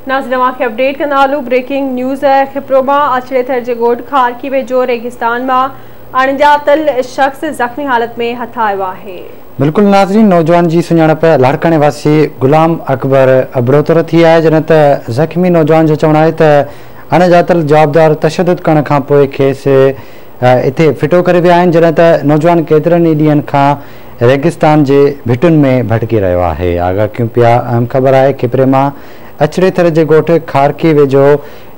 नाज़रीन अव्हां खे अपडेट कंदा हलूं। ब्रेकिंग न्यूज़ खिपरो मां अचड़े थर जे ॻोठ खारकी वेझो रेगिस्तान मां अणॼातल शख़्स ज़ख़्मी हालत में हथ आयो आहे। बिल्कुलु नाज़रीन, नौजवान जी सुञाणप लाड़काणे वासी ग़ुलाम अकबर अबड़ो तौर थी आहे, जॾहिं त ज़ख़्मी नौजवान जो चवणु आहे त अणॼातल जवाबदार तशदुद करण खां पोइ खेसि हिते फिटो करे विया आहिनि, जॾहिं त नौजवान केतिरनि ई ॾींहंनि खां रेगिस्तान जे भिटुनि में भटकी रहियो आहे। आगाह कयूं पिया, अहम ख़बर आहे खिपरे मां अचड़े थर जे ॻोठ खारकी वेझो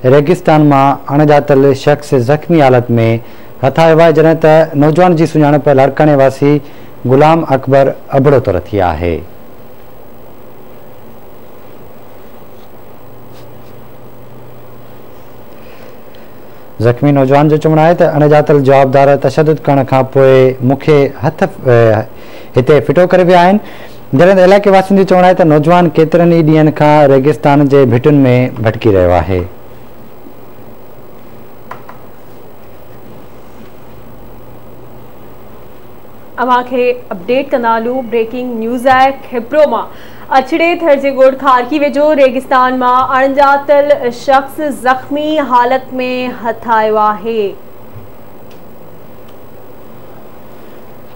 रेगिस्तान मां अणॼातल शख़्स ज़ख़्मी हालत में हथ आयो आहे, जॾहिं त नौजवान जी सुञाणप लाड़काणे वासी ग़ुलाम अकबर अबड़ो तौर थी आहे। ज़ख़्मी नौजवान जो चवणु आहे त अणॼातल जवाबदार तशदुद करण खां पोइ मूंखे हथ हिते फिटो करे विया आहिनि, जॾहिं त इलाइक़े वासियुनि जो चवणु आहे त नौजवान केतिरनि ई ॾींहंनि खां रेगिस्तान जे भिटुनि में भटकी रहियो आहे। अव्हां खे अपडेट कंदा हलूं। ब्रेकिंग न्यूज़ आहे खिपरो मां अचड़े थर जे ॻोठ खारकी वेझो रेगिस्तान मां अणॼातल शख़्स ज़ख़्मी हालत में हथ आयो आहे।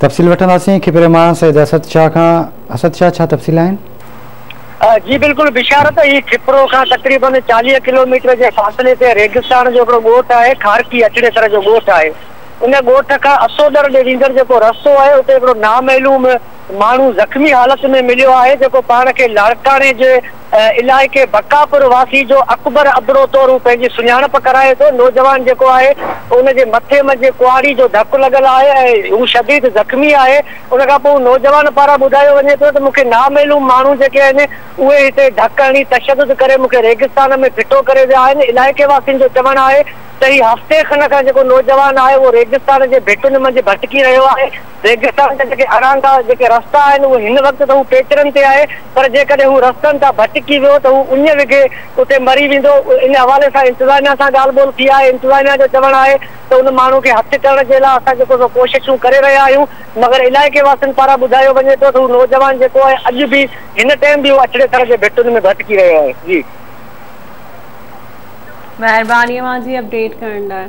तफ़सील वठंदासीं खिपरे मां सैयद असद शाह खां। असद शाह, छा तफ़सील आहिनि? जी बिल्कुलु बिशारत, ही खिपरो खां तक़रीबन 40 किलोमीटर जे फ़ासिले ते रेगिस्तान जो हिकिड़ो ॻोठु आहे, खारकी अचड़े थर जो ॻोठु आहे। उन ॻोठ खां असोदर ॾे वेंदड़ जेको रस्तो आहे उते हिकिड़ो नामालूम माण्हू ज़ख़्मी हालत में मिलियो आहे, जेको पाण खे लाड़काणे जे इलाइक़े बकापुर वासी जो अकबर अबड़ो तौर हू पंहिंजी सुञाणप कराए थो। नौजवान जेको आहे उनजे मथे मंझि कुआड़ी जो धक लॻल आहे ऐं हू शदीद ज़ख़्मी आहे। उन खां पोइ नौजवान पारां ॿुधायो वञे थो त मूंखे नामालूम माण्हू जेके आहिनि उहे हिते धक हणी तशदुद करे मूंखे रेगिस्तान में फिटो करे विया आहिनि। इलाइक़े वासियुनि जो चवणु आहे त ही हफ़्ते खन खां जेको नौजवान आहे उहो रेगिस्तान जे भिटुनि मंझि भटकी रहियो आहे। रेगिस्तान जा जेके अड़ांगा जेके रस्ता आहिनि उहे हिन वक़्तु त हू पेचरनि ते आहे, पर जेकॾहिं हू रस्तनि तां भटकी वियो त हू उञ विघे उते मरी वेंदो। इन हवाले सां इंतिज़ामिया सां ॻाल्हि ॿोल थी आहे। इंतिज़ामिया जो चवणु आहे त उन माण्हू खे हथु करण जे लाइ असां जेको कोशिशूं करे रहिया आहियूं, मगर इलाइक़े वासियुनि पारां ॿुधायो वञे थो त हू नौजवान जेको आहे अॼु बि हिन टाइम बि हू अचड़े थर जे भिटुनि में भटकी रहियो आहे। जी महिरबानी अव्हांजी अपडेट करण लाइ।